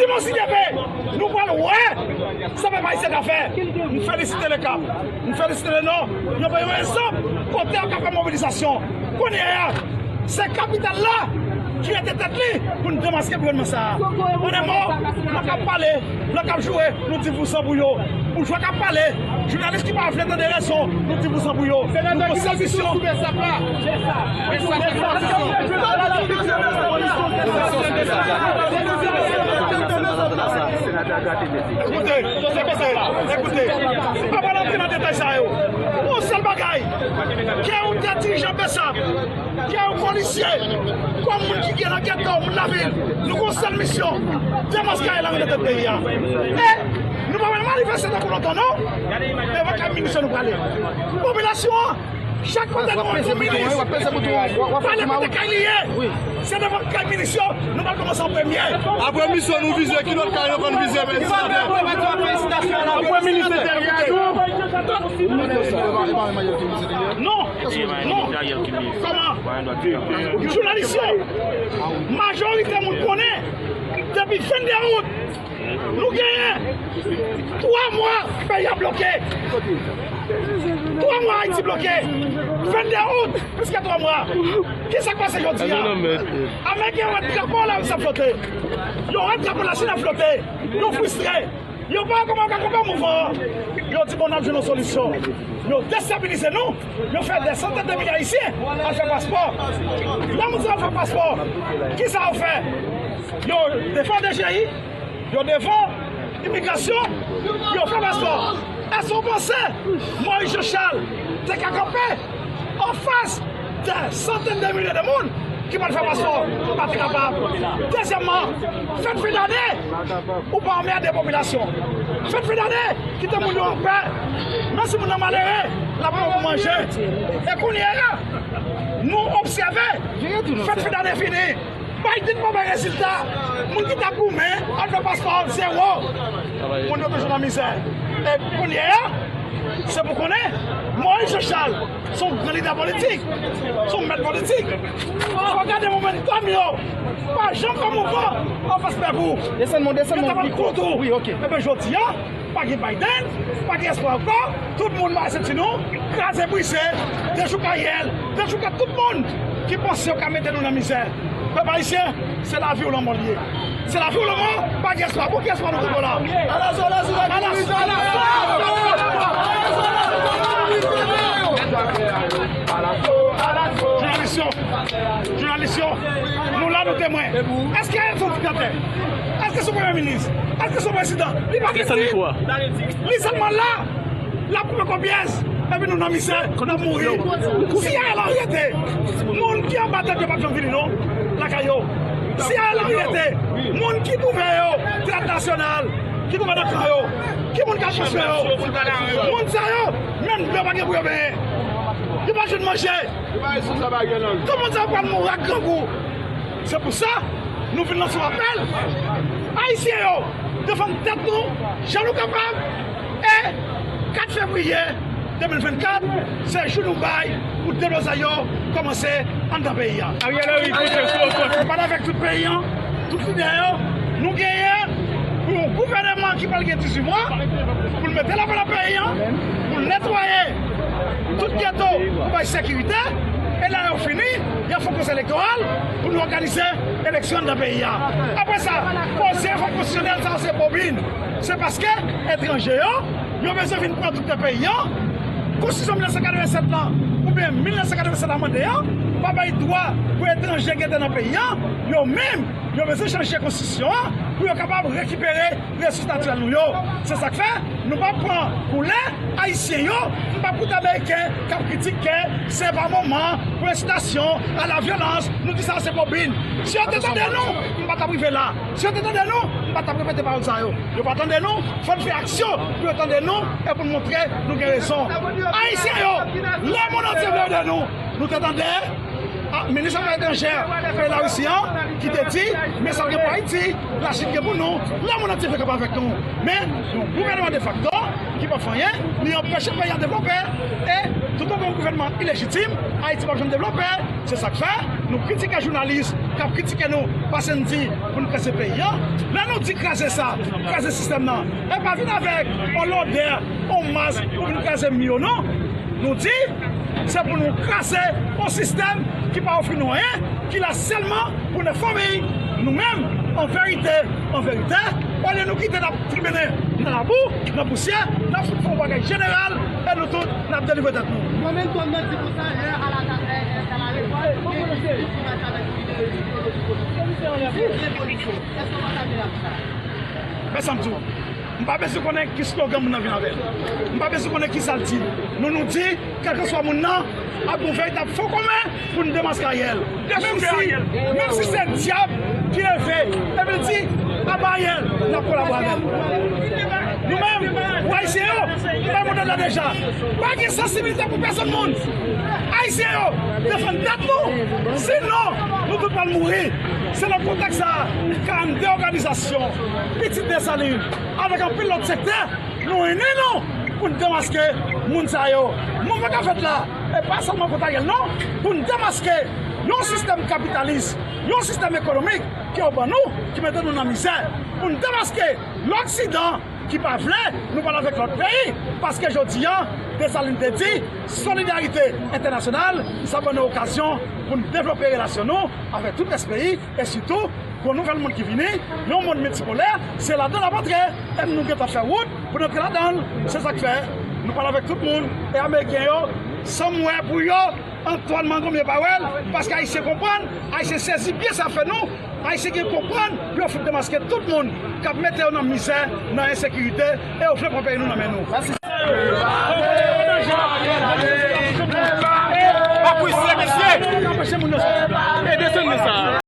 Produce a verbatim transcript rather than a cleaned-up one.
Dimanch, si Dye vle, nou pral wè sa pèp ayisyen ka fè. M felisite Lekap, m felisite Lenò. Yo bay yon egzanp kote yo ka fè mobilizasyon. Kounye a, se kapital la ki rete tèt li pou n demaske gouvènman sa a. An de mo, blan k ap pale, blan k ap joure, nou di vousan pou yo. Boujwa k ap pale, jounalis ki pa vle tande rezon, nou di vousan pou yo. Nou pran sèl misyon. Ekoute, ekoute, ekoute. Pa pral antre nan detay sa yo. Yon sèl bagay. Kè yon tèt dirijan BSAP, kè yon polisye, kòm moun ki gen nan geto, moun lavil, nou gon sèl misyon, demaske lari nan tèt peyi a. E nou pa pral manifeste tankou lontan, non. Devan kay minis yo nou prale. Popilasyon an, chak kote nou an, tou minis, pale kote kay li ye. Se devan kay minis yo, nou pral kòmanse an premye. Apre misyon nou vize, ki lòt kay nou konn vize, men? Apre minis enteryè tou. Non, non. Kòman? Jounalis yo, majorite moun konnen, depi vennde out, nou genyen twa mwa peyi a bloke. Twa mwa Ayiti bloke. Vennde out, plis ke twa mwa. Kisa k pase jodi a? Ameriken wè drapo Larisi ap flote. Yo wè drapo Lachin ap flote. Yo fristre. Yo pa wè kòman yo ka kanpe mouvman an. Yo di, bon, n ap jwenn yon solisyon. Yo destabilize nou. Yo fè dè santèn de milye Ayisyen al fè paspò. Lè moun sa yo fè paspò, kisa yo fè? Yo devan DGI, yo devan imigrasyon, yo fè paspò. Èske w panse Moïse Jean Charles te ka kanpe anfas dè santèn de milye de moun ki pral fè paspò? Pa te kapab. Dezyèmman, fèt fen dane, ou pa anmède popilasyon. Fèt fen dane, kite moun yo anpè. Menm si moun nan malere, l ap gen pou manje. E kounye a, nou obsève, fèt fen dane fini. Biden pa bay rezilta. Moun ki t ap goumen al fè paspò, zewo. Moun yo toujou nan mizè. E kounye a, se pou konnen, Moïse Jean Charles se yon gran lidè politik, se yon mèt politik. Fò gade momanntòm yo. Pa janm fè mouvman anfas pèp ou. Desann, mon, desann, mon, mikwo. Wi, ok. Ebyen, jodi a, pa gen Biden, pa gen espwa ankò. Tout moun mare senti nou, kraze brise, dechouke Ariel, dechouke tout moun ki panse yo ka mete nou nan mizè. Pèp ayisyen, se lavi ou lanmò l ye. Se lavi ou lanmò, pa gen espwa. Pou ki espwa nou konpò la? Alaso, alaso, alaso, alaso. Jounalis yo, jounalis yo, nou la, nou temwen. Èske Ariel se yon diktatè? Èske se yon premye minis? Èske se yon prezidan? Li pa gen tit. Li sèlman la. L ap koupe kòb pyès, epi nou nan mizè, n ap mouri. Si Ariel Henry rete, moun ki anba tèt yo p ap janm vini non lakay yo. Si Ariel Henry rete, moun ki twouve yo teyat nasyonal, ki twouve nan kan yo, ki moun k ap konstwi yo? Moun sa yo, menm dlo pa gen pou yo benyen. Yo pa jwenn manje. Tout moun sa yo pral mouri ak grangou. Se pou sa, nou vin lanse yon apèl. Ayisyen yo, defann tèt nou jan nou kapab. E kat fevriye de mil vennkat, se jou nou bay pou deblozay yo kòmanse anndan peyi a. Ariel Henry, kote sou okòt. Nou pale avèk tout peyi an, tout lidè yo. Nou genyen pou yon gouvènman ki pral gen dizuit mwa, pou l mete lapè nan peyi an, pou l netwaye tout geto, pou bay sekirite. E lè yo fini, y ap fè yon konsèy elektoral pou nou òganize eleksyon anndan peyi a. Apre sa, koze enfòm konstitisyonèl sa yo se bobin. Se paske etranje yo, yo bezwen vin pran tout tè peyi an. Konstitisyon mil nèf san katrevennsèt lan, oubyen mil nèf san katrevennsèt amande an, pa bay dwa pou etranje gen tè nan peyi an. Yo menm, yo bezwen chanje konstitisyon an pou yo kapab rekipere resous natirèl nou yo. Se sa k fè nou p ap pran koulè ayisyen yo, nou p ap koute ameriken k ap kritike se pa moman pou ensitasyon a la vyolans. Nou di sa se bobin. Si yo te tande nou, m pa t ap rive la. Si yo te tande nou, m pa t ap repete pawòl sa yo. Yo pa tande nou, fò n fè aksyon pou yo tande nou e pou n montre nou gen rezon. Ayisyen yo, lemonn antye vle ede nou. Nou te tande a, minis afè etranjè peyi Larisi an ki te di, men sa l gen pou Ayiti, Lachin gen pou nou, lemonn antye vle kanpe avèk nou. Men, yon gouvènman defakto ki pa fè anyen, li anpeche peyi a devlope, e toutotan yon gouvènman ilejitim, Ayiti p ap janm devlope. Se sa k fè, nou kritike jounalis k ap kritike nou paske n di pou n kraze peyi a. Lè nou di kraze sa, kraze sistèm nan, e pa vin avèk yon lodè, yon mas pou vin kraze m yo, non. Nou di, se pou nou kraze yon sistèm ki pa ofri nou anyen, ki la sèlman pou nou fòme nou menm. An verite, an verite, olye nou kite n ap trimennen nan labou, nan pousyè, n ap fout fè yon bagay jeneral, e nou tout, n ap delivre tèt nou. Mwen menm kòm nan di pou sa, lè a la, a la, a la lekòl, mwen konnen se yon ti match avèk ideoloji, ideoloji politik. Si se revolisyon, èske w pa ta vle la pou sa? Men sa m di w, m pa bezwen konnen ki slogan moun nan vin avè l. M pa bezwen konnen ki sa l di. Nou, nou di, kèlkeswa moun nan, ap gon veritab fon komen pou n demaske Ariel. Menm si, menm si se dyab ki leve, epi l di, aba Ariel, n ap kolabore avè l. Nou menm, pou Ayisyen yo, m bay mo la deja. Pa gen sansibilite pou pèsonn moun. Ayisyen yo, defann tèt nou. Sinon, nou tout pral mouri. Se nan kontèks sa a, karannde òganizasyon, pitit Desalin, avèk anpil lòt sektè, nou ini nou pou n demaske moun sa yo. Mouvman k ap fèt la, e pa sèlman kont Ariel non, pou n demaske yon sistèm kapitalis, yon sistèm ekonomik ke yo ban nou, ki mete nou nan mizè, pou n demaske Loksidan ki pa vle nou pale avèk lòt peyi, paske jodi a, Desalin te di, solidarite entènasyonal, sa ban nou okazyon pou n devlope relasyon nou avèk tout rès peyi, e sitou pou yon nouvèl mond ki vini, yon mond miltipolè, se ladan l ap antre, e nou gentan fè wout pou n antre ladan l. Se sa k fè nou pale avèk tout moun, e ameriken yo, sa m wè pou yo, Antoine Mangomye pa wè l, paske Ayisyen konprann, Ayisyen sezi byen sa fè nou, Ayisyen gen konprann pou yo fout demaske tout moun k ap mete yo nan mizè, nan ensekirite, e yo vle pran peyi nou nan men nou. Mèsi. Ede sèn sa.